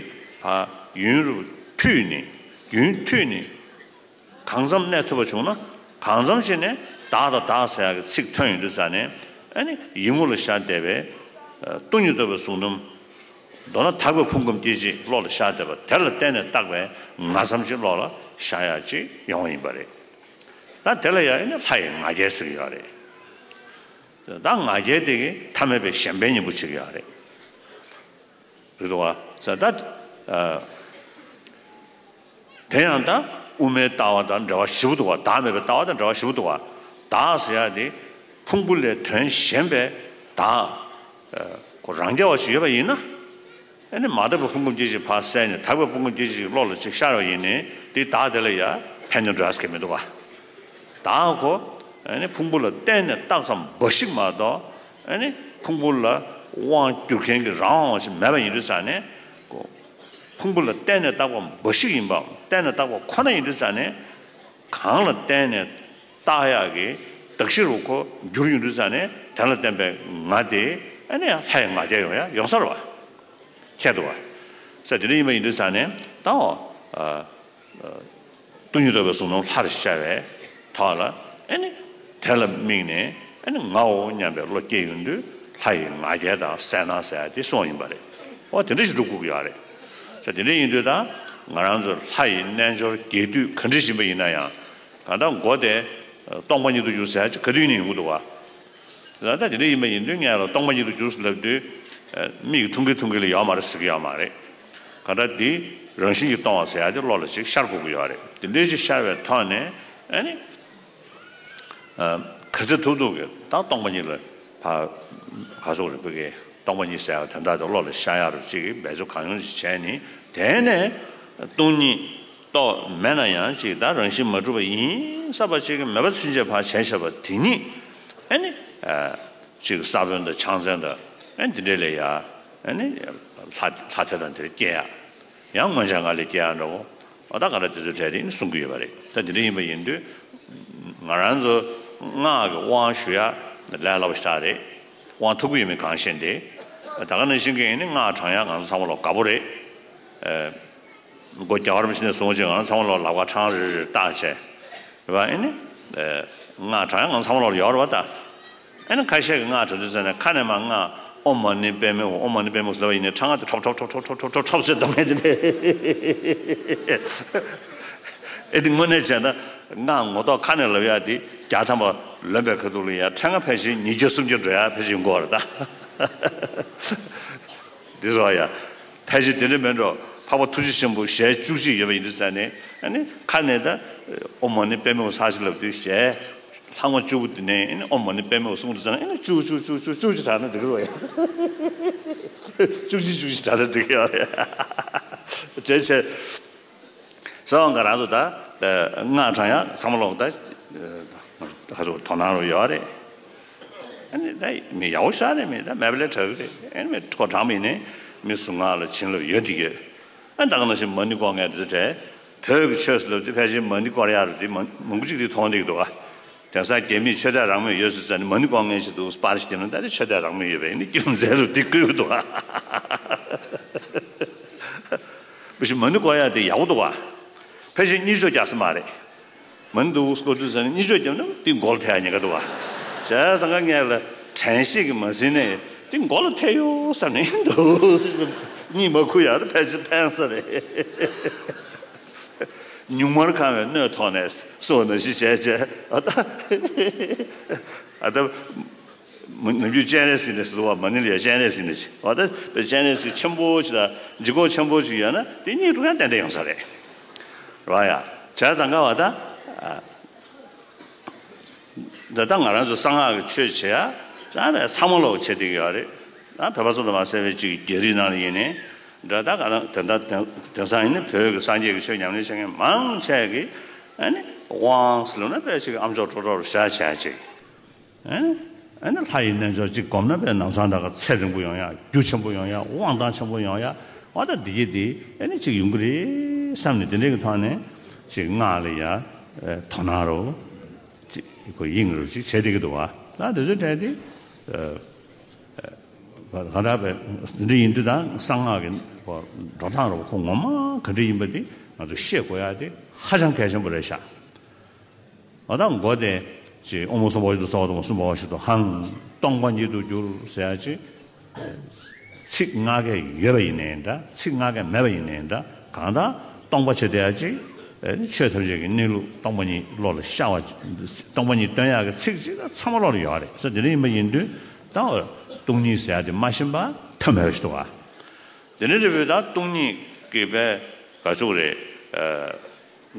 ཕར་ཡུན་རུ་མཐུད་ནས་རྒྱུན་མཐུད་ནས། གང་འཚམ་གནས་ཐུབ་པ་བྱུང་ན་གང་འཚམ་ཞིག་ནས་བདག་དང་བདག་ཟེར་ཡག་གི་ཚིག་ཐོན་ཡོང་དུས་ཙང་ནས་ཨ་ནི་ཡིད་ངོ་ལ་ཤར་བསྡད་པའི་སྟོང་ཉིད་རྟོགས་པའི་གཟུང་རྣམ། མདོར་ན་དག་པའི་ཕུང་ཁམས་སྐྱེ་མཆེད་བློ་ལ་ཤར་བསྡད་པ་དེ་ལ་བརྟེན་ནས་བཏགས་པའི་ང་ཙམ་ཞིག་བློ་ལ་ཤར་ཡག་ཅིག་ཡོང་བ་ཡིན་པ་རེད། ད་དེ་ལ་ཡང་ཨ་ནི་ལྷ་ཡི་ང་རྒྱལ་ཟེར་གྱི་ཡོད་རེད། ད་ང་རྒྱལ་དེ་གིས་ཐ་མལ་པའི་གཞན་ཕན་སྙིང་པོ་བྱེད་ཀྱི་ཡོད་རེད། རེད་འདུག་བ། ད་ཨ་དེ་ཡང་ད་དབུ་མའི་ལྟ་བ་དང་འབྲེལ་བ་ཞེ་པོ་འདུག་བ། བདག་མེད་པའི་ལྟ་བ་དང་འབྲེལ་བ་ཞེ་པོ་འདུག་བ། བདག་ཟེར་ཡག་དེ་ཕུང་པོ་ལས་དོན་གཞན་པའི་བདག་ཁོ་རང་རྐྱ་བ་ཞིག་ཡོད་པ་ཡིན་ན། ཨ་ནི་མ་དག་པའི་ཕུང་ཁམས་སྐྱེ་མཆེད་ཕར་བསལ་ནས་དག་པའི་ཕུང་ཁམས་སྐྱེ་མཆེད་ཀྱི་བློ་ལ་ཅིག་ཤར་བ་ཡིན་ནའི་དེ་བདག་དེ་ལ་ཡ་ཕན་གནོད་འདྲ་ཟེར་གྱི་མི་འདུག་བ། བདག་ཁོ་ཨ་ནི་ཕུང་པོ་ལ་བརྟེན་ནས་བཏགས་ཙམ་འབའ་ཞིག་མ་གཏོགས་ཨ་ནི་ཕུང་པོ་ལ་དབང་བསྒྱུར་མཁན་གྱི་རང་དབང་ཞིག་མེད་པ་ཡིན་དུས་ཙང་ནས་ཁོ་ཕུང་པོ་ལ་བརྟེན་ནས་བཏགས་པ་འབའ་ཞིག་ཡིན་པའམ་བརྟེན་ནས་བཏགས་པ་ཁོ་ན་ཡིན་དུས་ཙང་ནས་གང་ལ་བརྟེན་ནས་བཏགས་ཡག་གི་གདགས་གཞི་རུ་ཁོ་འགྱུར་ཡོང་དུས་ཙང་ནས་དེ་ལ་བརྟེན་པའི་ང་དེ་ཨ་ནི་ལྷ་ཡི་ང་རྒྱལ་ཡོང་ཡ་ཡོང་ས་རེད་བ། ཁྱད་དུ་བ། ས་དེ་འདྲ་ཡིན་པ་ཡིན་དུས་ཙང་ནས་ད་འོ། སྟོང་ཉིད་རྟོགས་པའི་གཟུང་རྣམ་ལྷར་ཤར་བའི་ཐོག་ལ་ཨ་ནི་དེ་ལ་དམིགས་ནས་ཨ་ནི་ངའོ་སྙམ་པའི་བློ་སྐྱེ་ཡོང་དུས་ལྷ་ཡི་ང་རྒྱལ་དང་གསལ་སྣང་ཟེར་ཡ་དེ་གསུངས་ཡིན་པ་རེད། འོ་དེ་འདྲ་ཞིག་སྒྲུབ་དགོས་ཀྱི་ཡོད་རེད། ས་དེ་འདྲ་ཡིན་དུས་ད་ང་རང་ཚོ་ལྷ་ཡི་རྣལ་འབྱོར་རྒྱས་བསྡུས་ག་འདྲ་ཞིག་ཡིན་པ་ཡིན་ན་ཡང་གང་ལྟར་མགོ་དེ་སྟོང་པ་ཉིད་དུ་འགྱུར་ཟེར་ཡ་ཅིག་ག་དུས་ཡིན་ནའི་ཡོང་གི་འདུག་བ། ད་ལྟ་དེ་འདྲ་ཡིན་པ་ཡིན་དུས་ངས་ལ་སྟོང་པ་ཉིད་དུ་འགྱུར་ཟེར་ལབ་དུས་མིག་གིས་མཐོང་གི་མཐོང་གི་ལ་ཡོད་མ་རེད་ཟེར་གི་ཡོད་མ་རེད། གང་ལྟར་འདི་རང་བཞིན་གྱིས་སྟོང་བ་ཟེར་ཡ་དེ་བློ་ལ་ཅིག་ཤར་དགོས་ཀྱི་ཡོད་རེད། དེ་འདྲའི་ཅིག་ཤར་བའི་ཐོག་ནས་ཨ་ནི་ག་ཚོད་ཐུབ་ཐུབ་ཀྱིས་ད་སྟོང་པ་ཉིད་ལ་ཕ་ག་ཚོད་རེད་བོད་སྐད་སྟོང་པ་ཉིད་ཟེར་ཡ་དོན་དག་དེ་བློ་ལ་ཤར་ཡ་རུ་ཅིག་འབད་རྩོལ་གང་ཡོང་ཅིག་བྱས་ནས་དེ་ནས་སྟོང་ཉིད་རྟོགས་མེད་ན་ཡང་ཅིག་ད་རང་བཞིན་མ་གྲུབ་པ་ཡིན་བསམ་པ་ཅིག་གི་མོས་པ་ཚུན་ཆད་ཕར་བྱས་བཞག་པ་དེ་ཉིད་ཨ་ནི་ཅིག་ས་བོན་དང་ཕྱག་མཚན་དང་ཨ་ནི་དེ་འདྲས་ལས་ཡ་ཨ་ནི་ལྷ་ལྷ་དེ་དང་དེར་སྐྱེ་ཡ་ཡང་མངོན་བྱང་ལྔ་ལས་སྐྱེ་ཡ་འདྲ་བོ་འོ་ད་ག་འདྲ་དེ་ཚོའི་གྲས་དེ་ཨ་ནི་གསུང་གི་ཡོད་པ་རེད། ད་དེ་འདྲ་ཡིན་པ་ཡིན་དུས་ང་རང་ཚོ་སྔགས་ཀྱི་དབང་ཞུ་ཡ་ལས་སླ་པོ་ཞིག་རེད། དབང་ཐོབ་ཀྱི་ཡོད་མེད་གང་ཤེས་ཏེ། ད་ག་ནང་བཞིན་གྱི་ཨ་ནི་སྔགས་བགྲང་ཡ་ང་ཚོ་ཚང་མ་ལ་དགའ་པོ་རེད། ཨ་ སྒོ་རྒྱབ་པར་མི་ཤེས་ནས་བཟུང་ཅིག་ང་ཚང་མ་ལོག་ལག་པ་འཕྲང་རེ་རེ་བཏགས་བྱས། རེད་པ། ཨེ་ནི། སྔགས་བགྲང་ཡག་ང་ཚང་མ་ལོག་ཡོད་རེད་པ་ད། ཨེ་ནི་ཁ་ཤས་ཀྱིས་སྔགས་བགྲང་དུས་ཙམ་ནས་ཁ་ནས་མར་སྔགས་ཨོཾ་མ་ཎི་པདྨེ་ཧཱུྃ་ཨོཾ་མ་ཎི་པདྨེ་ཧཱུྃ་ཟེར་ལབ་པ་ཡིན་ནའི་ཕྲང་ང་དེ་ཁྲོབ་ཁྲོབ་ཁྲོབ་ཟེར་གཏོང་མཁན་དེ་འདྲས། ཨེ་དེ་དངོས་གནས་བྱས་ན་སྔགས་ངོ་ཐོག་ཁ་ནས་ལབ་ཡག་དེ་བརྒྱ་ཐམ་པ་ལོན་པའི་ཁ་ཐུག་ལ་ཡ་ཕྲང་ང་ཕལ་ཆེར་ཉིས་བརྒྱ་སུམ་བརྒྱ་འགྲོ་ཡག་ཕལ་ཆེར་ཡོང་གི་ཡོད་རེད་ད། འདི་ཟེར་བ་ཡ། ཕལ་ཆེར་དེ་འདྲ་མིན་འགྲོ། འཕགས་པ་ཐུགས་རྗེ་ཆེན་པོ་ཞལ་བཅུ་གཅིག་ཡོད་པ་ཡིན་དུས་ཙང་ནས་ཨ་ནི་ཁ་ནས་ད་ཨོཾ་མ་ཎི་པདྨེ་ཧཱུྃ་ཟེར་ཅིག་ལབ་དུས་ཞལ་ལྷག་མ་བཅུ་པོ་དེ་ནས་ཨ་ནི་ཨོཾ་མ་ཎི་པདྨེ་ཧཱུྃ་གསུང་དུས་ཙང་ཨ་ནི་བཅུ་བཅུ་བཅུ་བཅུ་བཅུ་བཅུ་བགྲང་ན་འགྲིག་གི་རེད་པ་ཡ། བཅུ་གཅིག་བཅུ་གཅིག་བགྲང་ན་འགྲིག་གི་ཡོད་རེད། བྱས་བྱས། ཟེར་བ་འགའ་རང་ཚོ་ད་སྔགས་བགྲང་ཡག་ཚང་མ་ལོག་ད་ཁ་ཚོ་དོ་སྣང་རུ་ཡོད་རེད། ཨ་ནི་ད་མི་ཡག་པོ་ཤ་རེད། མི་ད་མེད་པ་ལས་དྲག་གི་རེད། ཨ་ནི་མི་ཁོ་བགྲངས་པ་ཡིན་ནའི་མི་གཟུངས་སྔགས་ལ་བྱིན་རླབས་ཡོད་དེ་གི། ཨ་ད་ག་ནང་བཞིན་མ་ཎི་བསྐོར་མཁན་དེ་ཚོ་གྲས་བོད་ཀྱི་ཆོས་ཟེར་ལབ་དུས་ཕལ་ཆེར་མ་ཎི་བསྐོར་ཡག་རུ་དེ་མང་པོ་ཅིག་དེ་མཐོང་བསྡད་ཀྱི་འདུག་ག། དེང་སང་རྒྱ་མིས་ཆོས་དད་རང་མོས་ཡོད་ཟེར་ཙང་ནི་མ་ཎི་བསྐོར་མཁན་ཞིག་འདུག་པར་ཞིག་བརྒྱབ་ན་ད་དེ་ཆོས་དད་རང་མོས་ཡོད་པའི་ནི་རྒྱུ་མཚན་རུ་དེ་བཀོད་ཀྱི་འདུག་ག། མ་གཞི་མ་ཎི་བསྐོར་ཡག་དེ་ཡག་པོ་འདུག་ག། ཕལ་ཆེར་གཉིད་ཆོག་རྒྱག་ས་མ་རེད། མ་ཎི་འདུག་སྐོར་དུས་ཟེར་ནས་གཉིད་ཆོག་བརྒྱབ་ན་དེ་མགོ་ལ་ཐེག་ཡག་ཉེན་ཁ་འདུག་ག། བྱས་ཙང་ཀ་ངས་ལ་དྲན་ཤེས་ཀྱིས་མ་ཟིན་ནས་དེ་མགོ་ལ་ཐེག་ཡོད་བསམ་ནས་འདུག་གཉིད་མ་ཁུག་ཡག་ཕལ་ཆེར་ཕན་ས་རེད། ཉུང་མར་ཁེངས་པའི་སྣོད་ཐོགས་ནས་སོགས་ནང་བཞིན་བྱས་བྱས་ཨ་ད་ཨ་ད། མ་ནམ་རྒྱུན་སྤྱན་རས་གཟིགས་ནས་ཟེར་བ། མ་ཎི་ལ་ཡ་སྤྱན་རས་གཟིགས་ནས་བྱེད་པ་ད་སྤྱན་རས་གཟིགས་ཆེན་པོ་ཅིག་དང་ལྗིད་ཁོག་ཆེན་པོ་ཅིག་ཡོད་ན་དེ་གཉིད་འགྲོ་ཡག་ཏན་ཏན་ཡོང་ས་རེད། རེད་པ་ཡ། བྱས་ཙང་ཀ་བ་ད། ད་ལྟ་ང་རང་ཚོ་གསང་སྔགས་ཀྱི་ཆོས་བྱེད་ཡག་ད་ཚང་མ་ལོག་བྱེད་བསྡད་ཀྱི་ཡོད་རེད། ད་བོད་པ་ཚོ་དང་མ་ཟད་པའི་ཅིག་རྒྱ་རིགས་ནང་ལ་ཡིན་ནའི་འདྲ། ད་ག་ད་དེང་སང་དེང་དེང་སང་ཡིན་ན་བོད་ཀྱི་སངས་རྒྱས་ཀྱི་ཆོས་ཉམས་ལེན་བྱེད་མཁན་མང་ཆེ་གིས་ཨ་ནི་དབང་ཟེར་ལབ་ན་དཔེ་ཅིག་ཨ་མཆོག་སྤྲོ་སྤྲོ་རུ་བཞག་བྱས་ཅིག་ཨ་ནི་ལྷ་ཡི་རྣལ་འབྱོར་གཅིག་བསྒོམས་ན་དཔེ་ནམ་སང་ད་ག་ཚེ་རིང་པོ་ཡོང་ཡག་རྒྱུ་ཆེན་པོ་ཡོང་ཡག་དབང་ཐང་ཆེན་པོ་ཡོང་ཡག་འོ་ད་འདི་གི་འདི་ཨ་ནི་གཅིག་ཡོང་གི་རེད་བསམ་ནས་དེ་འདྲའི་གི་ཐོག་ནས་གཅིག་སྔགས་ལ་ཡ་དོ་སྣང་རུ་གཅིག་ཁོ་དབྱིངས་རུ་གཅིག་བྱས་བསྡད་ཀྱི་འདུག་བ། ད་དེ་ཚོའི་གྲས་དེ་གང་ལྟར་དཔེ་འདི་འདྲ་ཡིན་དུས་ད་གསང་སྔགས་ཀྱི་འགྲོ་སྟངས་རུ་ཁོ་ངོ་མ་ག་འདྲ་ཡིན་པ་དེ་ང་ཚོ་ཤེས་དགོས་ཡག་དེ་ཧ་ཅང་གལ་ཆེན་པོ་རེད་ཤག་འོ་ད་མགོ་དེ་ཅིག་ཨོཾ་སྭ་བྷཱ་ཝ་ཤུདྡྷ་སྭ་བྷཱ་ཏ་མ་སྭ་བྷཱ་ཝ་ཤུདྡྷོ་ཧཾ་སྟོང་པ་ཉིད་དུ་གྱུར་ཟེར་ཡག་ཅིག་ཚིག་ལྔ་གས་ཡོད་པ་ཡིན་ནའི་འདྲ། ཚིག་ལྔ་གས་མེད་པ་ཡིན་ནའི་འདྲ། གང་ལྟར་སྟོང་པ་བྱེད་བསྡད་ཡག་ཅིག་ཨེ་ནི་ཆོས་ཐམས་ཅད་ཀྱི་གནས་ལུགས་སྟོང་པ་ཉིད་བློ་ལ་ཤར་བ། སྟོང་པ་ཉིད་སྟོན་ཡག་གི་ཚིག་ཅིག་ད་ཚང་མ་བློ་ལ་ཡོད་རེད་ཟེར། དེ་འདྲ་ཡིན་པ་ཡིན་དུས་ད་སྟོང་ཉིད་ཟེར་ཡག་དེ་མ་ཤེས་པ་ཐབས་མེད་པ་ཞིག་འདུག་ག། དེ་ནས་རེད་པས་ད་སྟོང་ཉིད་ཀྱི་པའི་ག་ཚོད་རེད།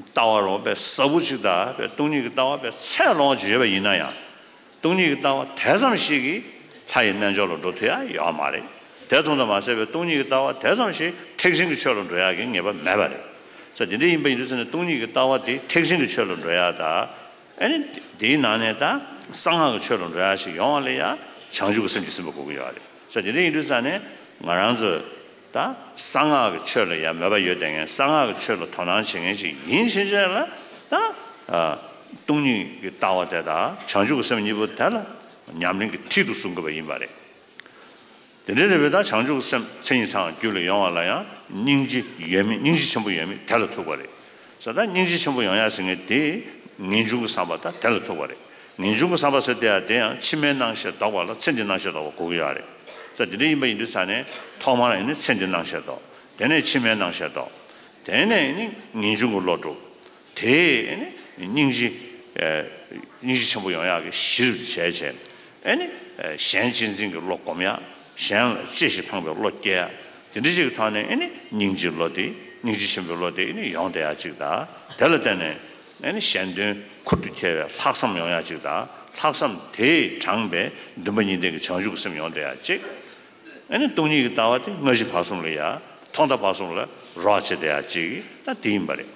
ལྟ་བ་རོ་པའི་ཟབ་པོ་ཅིག་དང་པའི་སྟོང་ཉིད་ཀྱི་ལྟ་བ་པའི་ཚད་ལོངས་ཅིག་ཡོད་པ་ཡིན་ན་ཡང་། སྟོང་ཉིད་ཀྱི་ལྟ་བ་དེ་ཙམ་ཞིག་གིས་ལྷ་ཡི་རྣལ་འབྱོར་ལ་འགྲོ་ཐུབ་ཡག་ཡོད་མ་རེད། དེ་ཙམ་དུ་མ་ཟད་པའི་སྟོང་ཉིད་ཀྱི་ལྟ་བ་དེ་ཙམ་ཞིག་ཐེག་ཆེན་གྱི་ཆོས་ལ་འགྲོ་ཡག་གི་ངེས་པ་མེད་པ་རེད། ས་དེ་འདྲ་ཡིན་པ་ཡིན་དུས་ཙམ་ནས་སྟོང་ཉིད་ཀྱི་ལྟ་བ་དེ་ཐེག་ཆེན་གྱི་ཆོས་ལ་འགྲོ་ཡག་དང་། ཨ་ནི་དེའི་ནང་ནས་ད་གསང་སྔགས་ཀྱི་ཆོས་ལ་འགྲོ་ཡག་ཞིག་ཡོང་བ་ལ་ཡང་བྱང་ཆུབ་ཀྱི་སེམས་ཀྱིས་ཟིན་པ་དགོས་ཀྱི་ཡོད་རེད། ས་དེ་འདྲ་ཡིན་དུས་ཙམ་ནས་ང་རང་ཚོས་ད་གསང་སྔགས་ཀྱི་ཆོས་ལ་ཡང་མོས་པ་ཡོད་བསྡད་མཁན། གསང་སྔགས་ཀྱི་ཆོས་ལ་དོ་སྣང་བྱེད་མཁན་ཞིག་ཡིན་ཕྱིན་ཆད་ལ་ད་སྟོང་ཉིད་ཀྱི་ལྟ་བ་དེ་དང་བྱང་ཆུབ་ཀྱི་སེམས་གཉིས་པོ་དེ་ལ་ཉམས་ལེན་གྱི་མཐིལ་དུ་བཟུང་དགོས་པ་ཡིན་པ་རེད། དེ་འདྲའི་རེད་པས་ད་བྱང་ཆུབ་སེམས་མཚན་ཉིད་ཚང་བ་རྒྱུད་ལ་ཡོང་བ་ལ་ཡང་སྙིང་རྗེ་ཡོད་མེད། སྙིང་རྗེ་ཆེན་པོ་ཡོད་མེད་དེ་ལ་ཐུག་པ་རེད། ས་ད་སྙིང་རྗེ་ཆེན་པོ་ཡོང་ཡག་ཟེར་མཁན་དེ་ངེས་འབྱུང་གི་བསམ་པ་ད་དེ་ལ་ཐུག་པ་རེད། ངེས་འབྱུང་གི་བསམ་པ་ཟེར་དེ་ཡང་དེ་ཡང་ཕྱི་མའི་སྣང་ཤས་ལྡོག་པ་ལ་ཚེ་འདིའི་སྣང་ཤས་ལྡོག་པ་དགོས་ཀྱི་ཡོད་རེད། ས་དེ་འདྲ་ཡིན་པ་ཡིན་དུས་ཙང་ནས་ཐོག་མར་ཡིན་ན་ཚེ་འདིའི་སྣང་ཤས་ལྡོག་དེ་ནས་ཕྱི་མའི་སྣང་ཤས་ལྡོག་དེ་ནས་ཡིན་ན་ངེས་འབྱུང་གི་བློ་འགྲུབ། དེ་ནི་སྙིང་རྗེ། སྙིང་རྗེ་ཆེན་པོ་ཡོང་ཡག་གི་གཞི་རུ་བྱས་བྱས། ཨེ་ནི། གཞན་གཅེས་འཛིན་གྱི་བློ་སྒོམ་ཡག་གཞན་ལ་གཅེས་ཤིང་ཕངས་པའི་བློ་སྐྱེ་ཡག་དེ་འདྲ་ཞིག་གི་ཐོག་ནས་ཨེ་ནི་སྙིང་རྗེའི་བློ་དེ། སྙིང་རྗེ་ཆེན་པོའི་བློ་དེ་ཨེ་ནི་ཡོང་བསྡད་ཡག་ཅིག་དང་། དེ་ལ་བརྟེན་ནས་ཨེ་ནི་གཞན་དོན་ཁུར་དུ་འཁྱེར་བའི་ལྷག་བསམ་ཡོང་ཡག་ཅིག་དང་། ལྷག་བསམ་དེས་དྲངས་པའི་འདུན་པ་གཉིས་ལྡན་གྱི་བྱང་ཆུབ་ཀྱི་སེམས་ཡོང་བསྡད་ཡག་ཅིག་ཨ་ནི་སྟོང་ཉིད་ཀྱི་ལྟ་བ་དེ་སྔ་ཕྱི་བར་གསུམ་ལ་ཡ། ཐོག་མཐའ་བར་གསུམ་ལ་རོགས་བྱེད་བསྡད་ཡག་ཅིག་ད་དེ་ཡིན་པ་རེད།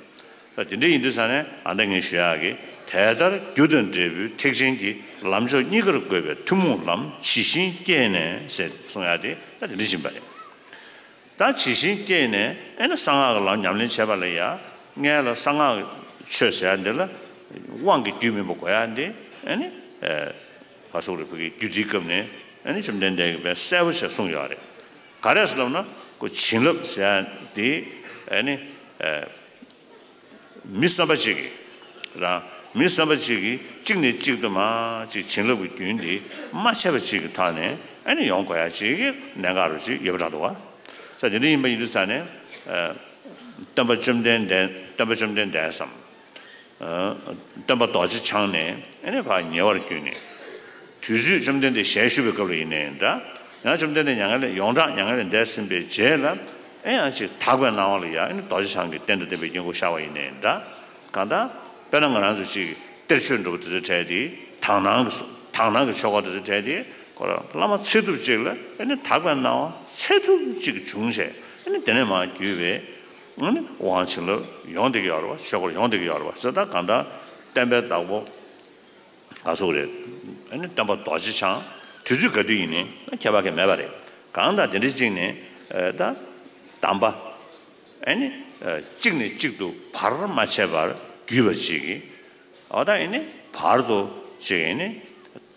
ད་དེ་འདྲ་ཡིན་དུས་ཙང་ནས་ཨ་ད་ངས་ཞུ་ཡག་གི། དེ་ལྟར་རྒྱུ་དང་འབྲས་བུའི་ཐེག་ཆེན་གྱི། ལམ་མཆོག་གཉིས་ཀར་བཀོད་པའི་ཐུན་མོང་ལམ་ཇི་བཞིན་བསྐྱེད་ནས་ཟེར་གསུང་ཡག་དེ་ད་དེ་འདྲ་ཡིན་པ་རེད། ད་ཇི་བཞིན་བསྐྱེད་ནས་ཨ་ནི་གསང་སྔགས་ཀྱི་ལམ་ཉམས་ལེན་བྱེད་པ་ལ་ཡ། སྔོན་ལ་གསང་སྔགས་ཀྱི་ཆོས་ཟེར་ཡག་འདི་ལ་དབང་གི་རྒྱུ་མིན་པ་དགོས་ཡག་འདི་ཨ་ནི། ཕར་ཚུར་རེ་ཕ་གི་རྒྱུད་སྡེའི་སྐབས་ནས་ཨ་ནི་བཅོམ་ལྡན་འདས་ཀྱིས་དཔེ་གསལ་པོ་བྱས་གསུངས་ཡོད་རེད། ག་རེ་ཟེར་ལབ་ན་ཁོ་བྱིན་རླབས་ཟེར་ཡག་དེ་ཨ་ནི་ མི་བསམ་པ་གཅིག་གིས་རང་མི་བསམ་པ་གཅིག་གིས་གཅིག་ནས་གཅིག་ཏུ་མར་ཅིག་བྱིན་རླབས་ཀྱི་རྒྱུན་དེ་མ་ཆད་པ་གཅིག་གི་ཐོག་ནས་ཨ་ནི་ཡོང་དགོས་ཡ་ཅིག་གི་གནད་འགག་རུ་ཅིག་ཡོད་པ་འདྲ་འདུག་བ། ས་དེ་འདྲ་ཡིན་པ་ཡིན་དུས་ཙང་ནས་སྟོན་པ་བཅོམ་ལྡན་འདས་སྟོན་པ་བཅོམ་ལྡན་འདས་སམ། སྟོན་པ་རྡོ་རྗེ་འཆང་ནས་ཨ་ནི་ཕར་ཉེ་བར་བརྒྱུད་ནས། དུས་ཚོད་བཅོམ་ལྡན་འདས་ཞལ་བཞུགས་པའི་སྐབས་ལ་ཡིན་ནའི་འདྲ། ཡང་བཅོམ་ལྡན་འདས་མྱ་ངན་ལས་ཡོངས་གྲགས་མྱ་ངན་ལས་འདས་ཟིན་པའི་རྗེས་ལ་ཨེ་ཡང་ཅིག་དག་པའི་སྣང་བ་ལ་ཡང་ཨ་ནི་རྡོ་རྗེ་འཆང་གི་རྟེན་དང་ལྡན་པའི་སྐྱེ་དགུ་ཤར་བ་ཡིན་ནའི་འདྲ། གང་ལྟར་དཔེར་ན་ང་རང་ཚོ་ཅིག་གཏེར་ཆོས་འདྲ་པོ་དེ་ཚོའི་གྲས་དེ་དག་སྣང་གི་སོ་དག་སྣང་གི་ཆོས་འཁོར་དེ་ཚོའི་གྲས་དེ་ཁོ་རང་བླ་མ་ཚེ་ཐུབ་ཅིག་ལ་ཨ་ནི་དག་པའི་སྣང་བ་ཚེ་ཐུབ་ཅིག་བྱུང་བྱས་ཨ་ནི་དེ་ནས་མར་བརྒྱུད་པའི་ཨ་ནི་དབང་བྱིན་རླབས་ཡོང་བསྡད་ཀྱི་ཡོད་རེད་བ། ཆོས་འཁོར་ཡོང་བསྡད་ཀྱི་ཡོད་རེད་བ། ཟེར་ད་གང་ལྟར་བསྟན་པའི་བདག་པོ། ག་ཟེར་རེད། ཨ་ནི་སྟོན་པ་རྡོ་རྗེ་འཆང་དུས་ཚོད་ག་དུས་ཡིན་ནའི་ཁྱད་པར་གང་མེད་པ་རེད། གང་ལྟར་དེ་འདྲ་གཅིག་ནས་ད་དམ་པ་ཨ་ནི་གཅིག་ནས་གཅིག་ཏུ་བར་མ་ཆད་པར་བརྒྱུད་པ་ཅིག་གིས་འོ་ད་ཨ་ནི་བར་དུ་ཅིག་ཨ་ནི་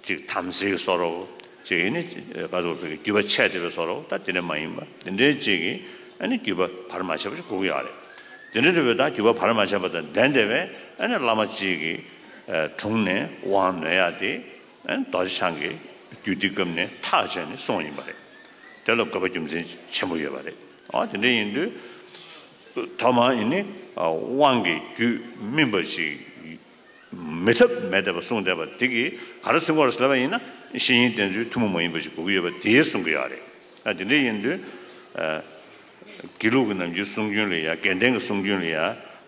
ཅིག་དམ་ཚིག་གི་སོ་རོག་ཅིག་ཨ་ནི་ག་ཟེར་བའི་བརྒྱུད་པ་ཆད་བསྡད་པའི་སོ་རོག་ད་དེ་འདྲ་མ་ཡིན་པ་དེ་འདྲའི་ཅིག་གིས་ཨ་ནི་བརྒྱུད་པ་བར་མ་ཆད་པ་ཅིག་དགོས་ཀྱི་ཡོད་རེད། དེ་འདྲ་འདྲ་བའི་ད་བརྒྱུད་པ་བར་མ་ཆད་པ་དང་ལྡན་བསྡད་པའི་ཨ་ནི་བླ་མ་གཅིག་གི་དྲུང་ནས་དབང་ནོད་ཡ་དེ་རྡོ་རྗེ་འཆང་གིས་རྒྱུད་སྡེ་སྐབས་ནས་ཐག་བཅད་ནས་གསུངས་ཡིན་པ་རེད། དེ་ལ་དགོས་པ་རྒྱུ་མཚན་ཆེན་པོ་ཡོད་པ་རེད། ཨ་དེ་འདྲ་ཡིན་དུས་ཐོག་མར་ཡིན་ནི་དབང་གི་རྒྱུད་སྨིན་པ་ཞིག་མེད་ཐབས་མེད་བསྡད་པ་གསུངས་བསྡད་པ་དེ་གིས་ག་རེ་མཚོན་གྱི་ཡོད་རེད་ཟེར་ལབ་པ་ཡིན་ན་བཤེས་གཉེན་བསྟེན་ཚུལ་ཐུན་མོང་མ་ཡིན་པ་ཞིག་དགོས་ཀྱི་ཡོད་པ་དེ་གསུང་གི་ཡོད་རེད། ཨ་དེ་འདྲ་ཡིན་དུས། དགེ་ལུགས་ཀྱི་ནམ་རྒྱུན་གསུང་རྒྱུན་ལ་ཡ་དགེ་ལྡན་གྱི་གསུང་རྒྱུན་ལ་ཡ་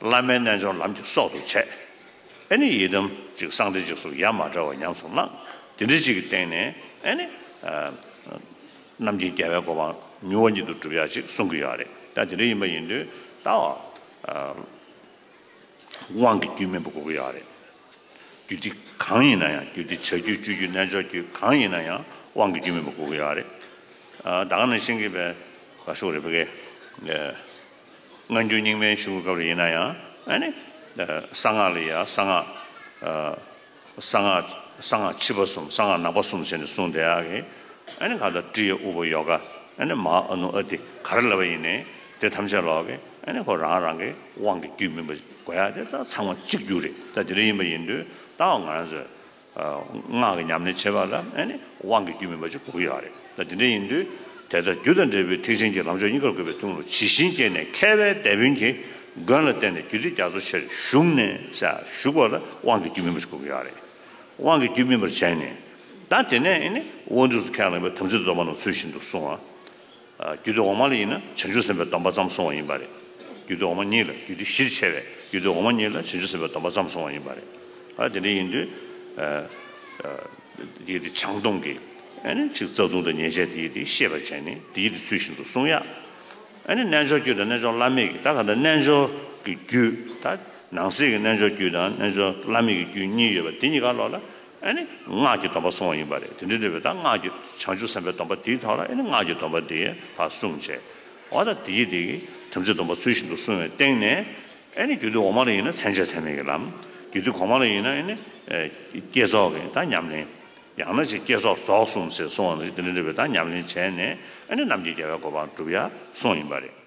བླ་མའི་རྣལ་འབྱོར་ལམ་གྱི་སྲོག་ཏུ་བྱས། ཨ་ནི་ཡི་དམ་ཅིག་གསང་བདེ་ཅིག་སོགས་ཡ་མ་བྲལ་བ་ཉམས་སུ་བླངས། དེ་འདྲ་ཅིག་གི་སྟེང་ནས་ཨ་ནི་རྣམ་མཁྱེན་རྒྱལ་བའི་གོ་འཕང་མྱུར་བ་ཉིད་དུ་འགྲུབ་ཡ་ཅིག་གསུང་གི་ཡོད་རེད། ད་དེ་འདྲ་ཡིན་པ་ཡིན་དུས་ད་དབང་གི་རྒྱུད་སྨིན་པ་དགོས་ཀྱི་ཡོད་རེད། རྒྱུད་སྡེ་གང་ཡིན་ན་ཡང་རྒྱུད་སྡེ་བྱ་རྒྱུད་སྤྱོད་རྒྱུད་རྣལ་འབྱོར་རྒྱུད་གང་ཡིན་ན་ཡང་དབང་གི་རྒྱུད་སྨིན་པ་དགོས་ཀྱི་ཡོད་རེད། ད་ག་ནང་བཞིན་གྱི་བའི་ག་ཤོག་རེད་བ་གས། སྔ་འགྱུར་རྙིང་མའི་གཞུང་གི་སྐབས་ལ་ཡིན་ན་ཡང་ཨ་ནི་གསང་སྔགས་ལ་ཡང་གསང་སྔགས་གསང་སྔགས་གསང་སྔགས་ཕྱི་པ་གསུམ་གསང་སྔགས་ནང་པ་གསུམ་བྱས་ནས་གསུངས་བསྡད་ཡག་གི་ཨ་ནི་གང་ལྟར་ཀྲི་ཡ་ཨུ་པ་ཡོ་ག་ཨ་ནི་མ་ཨ་ནུ་ཨ་ཏི་ག་རེ་ལབ་པ་ཡིན་ནའི་དེ་ཐམས་ཅད་ལོག་གི་ཨ་ནི་ཁོ་རང་རང་གི་དབང་གི་རྒྱུད་སྨིན་པ་དགོས་ཡག་དེ་ད་ཚང་མ་གཅིག་གྱུར་རེད། ད་དེ་འདྲ་ཡིན་པ་ཡིན་དུས་ད་ང་རང་ཚོས་སྔགས་ཀྱི་ཉམས་ལེན་བྱེད་པ་ལ་ཨ་ནི་དབང་གི་རྒྱུད་སྨིན་པ་ཅིག་དགོས་ཀྱི་ཡོད་རེད། ད་དེ་འདྲ་ཡིན་དུས་དེ་ལྟར་རྒྱུ་དང་འབྲས་བུའི་ཐེག་ཆེན་གྱི་ལམ་མཆོག་གཉིས་ཀར་འགོད་པའི་ཐུན་མོང་ལ་ཇི་བཞིན་སྐྱེས་ནས་མཁས་པའི་དེད་དཔོན་གྱི་མགོན་ལ་བརྟེན་ནས་རྒྱུད་སྡེ་རྒྱ་མཚོ་ཆེར་ཞུགས་ནས་ཟེར་ཞུགས་པ་ལ་དབང་གི་རྒྱུད་སྨིན་པ་ཅིག་དགོས་ཀྱི་ཡོད་རེད། དབང་གི་རྒྱུད་སྨིན་པར་བྱས་ནས་ད་དེ་ནས་ཨ་ནི་དབང་དུས་སུ་ཁས་བླངས་པའི་དམ་ཚིག་ཏུ་སྡོམ་པ་རྣམས་ཚུལ་བཞིན་དུ་བསྲུང་བ། རྒྱུད་སྡེ་འོག་མ་ལ་ཡིན་ན་བྱང་ཆུབ་སེམས་དཔའི་སྡོམ་པ་ཙམ་བསྲུང་བ་ཡིན་པ་རེད། རྒྱུད་སྡེ་འོག་མ་གཉིས་ལ་རྒྱུད་སྡེ་བཞིར་ཕྱེ་བའི་རྒྱུད་སྡེ་འོག་མ་གཉིས་ལ་བྱང་ཆུབ་སེམས་དཔའི་སྡོམ་པ་ཙམ་བསྲུང་བ་ཡིན་པ་རེད། ཨ་དེ་འདྲ་ཡིན་དུས་དེ་དེ་བྱང་སྡོམ་གྱི་ཨ་ནི་ཅིག་རྩ་ལྟུང་དང་ཉེས་བྱས་དེ་དེ་ཤེས་པར་བྱས་ནས་དེ་དེ་ཚུལ་བཞིན་དུ་བསྲུང་ཡ། ཨ་ནི་རྣལ་འབྱོར་རྒྱུད་དང་རྣལ་འབྱོར་བླ་མེད་ཀྱི་ད་ག་ད་རྣལ་འབྱོར་གྱི་རྒྱུད་ད་ནང་གསེས་ཀྱི་རྣལ་འབྱོར་རྒྱུད་དང་རྣལ་འབྱོར་བླ་མེད་ཀྱི་རྒྱུད་གཉིས་ཡོད་པ་དེ་གཉིས་ཀ་ལོག་ལ། ཨ་ནི་སྔགས་ཀྱི་སྡོམ་པ་བསྲུང་བ་ཡིན་པ་རེད། དེ་འདྲ་འདྲ་བའི་ད་སྔགས་ཀྱི་བྱང་ཆུབ་སེམས་དཔའི་སྡོམ་པ་དེའི་ཐོག་ལ་ཨ་ནི་སྔགས་ཀྱི་སྡོམ་པ་དེ་ཕར་བསྲུང་བྱས། འོ་ད་དེ་ཡི་དེ་གི་དམ་ཚིག་སྡོམ་པ་ཚུལ་བཞིན་དུ་བསྲུང་བའི་སྟེང་ནས་ཨ་ནི་རྒྱུད་སྡེ་འོག་མ་ལ་ཡིན་ན་མཚན་བཅས་ཚད་མེད་ཀྱི་ལམ། རྒྱུད་སྡེ་གོང་མ་ལ་ཡིན་ན་ཨ་ནི་བསྐྱེད་རྫོགས་ཀྱི་ད་ཉམས་ལེན། ཡང་ན་ཅིག་བསྐྱེད་རྫོགས་རྫོགས་གསུམ་ཟེར་གསུང་བ་ནང་བཞིན་དེ་འདྲ་འདྲ་བའི་ད་ཉམས་ལེན་བྱས་ནས་ཨ་ནི་རྣམ་མཁྱེན་རྒྱལ་བའི་གོ་འཕང་སྒྲུབ་ཡ་གསུངས་ཡིན་པ་རེད།